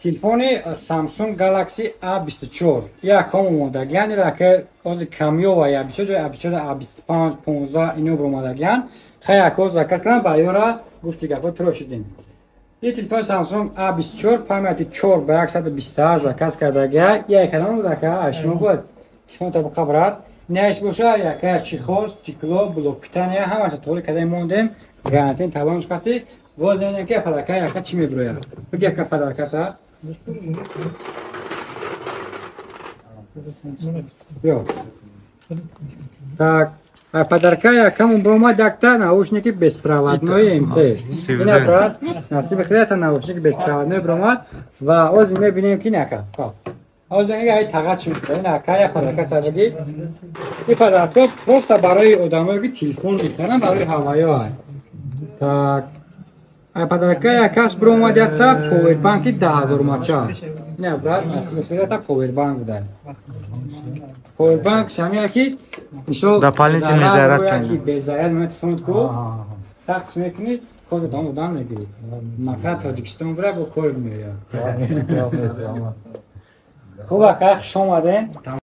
Телефони Samsung Galaxy A24 яком омодагиян, ира ки ози камёва А24 ҷои А24, А25, 15 ино омодагиян. Хай, яко заказ кардам, ба ёра гуфти гапо тро шудем. И телефони Samsung A24 памяти 4 ба 128 заказ кардагия. Я кадом будака? Шумо буд. Телефон табақа, брат. Неаш боша, яка чехол, стекло, блок питания, ҳамаша тоғри кадаи мондем. Гарантин талонш қати. Воз ки подарка яка чӣ мебирояд? Биги, яка подарката. Биё. Так, подарка якамон биромад якта наушники беспроводной МТ. Ина, брат, насиби худата, наушники беспроводной биромад ва ози мебинем, ки нака. Оз ай таға чӣ мекунад? Ина, ака, я подарка табаги. И подарка просто барои одамое, ки телефон мехаранд, барои ҳаваё ай. Так, ай подарка якаш биромад якта повербанки 10 000 мача. Ина, брат, насиби худата, повербанк будай. Повербанк шамия ки мисол дополнительный заряд. Ки безаряд мемонад телефонат ку, сахт мекунӣ, кор дам одам мегирӣ. Мақсад Тоҷикистон бира, бо кор меояд. Хуб, ака, хуш омаден.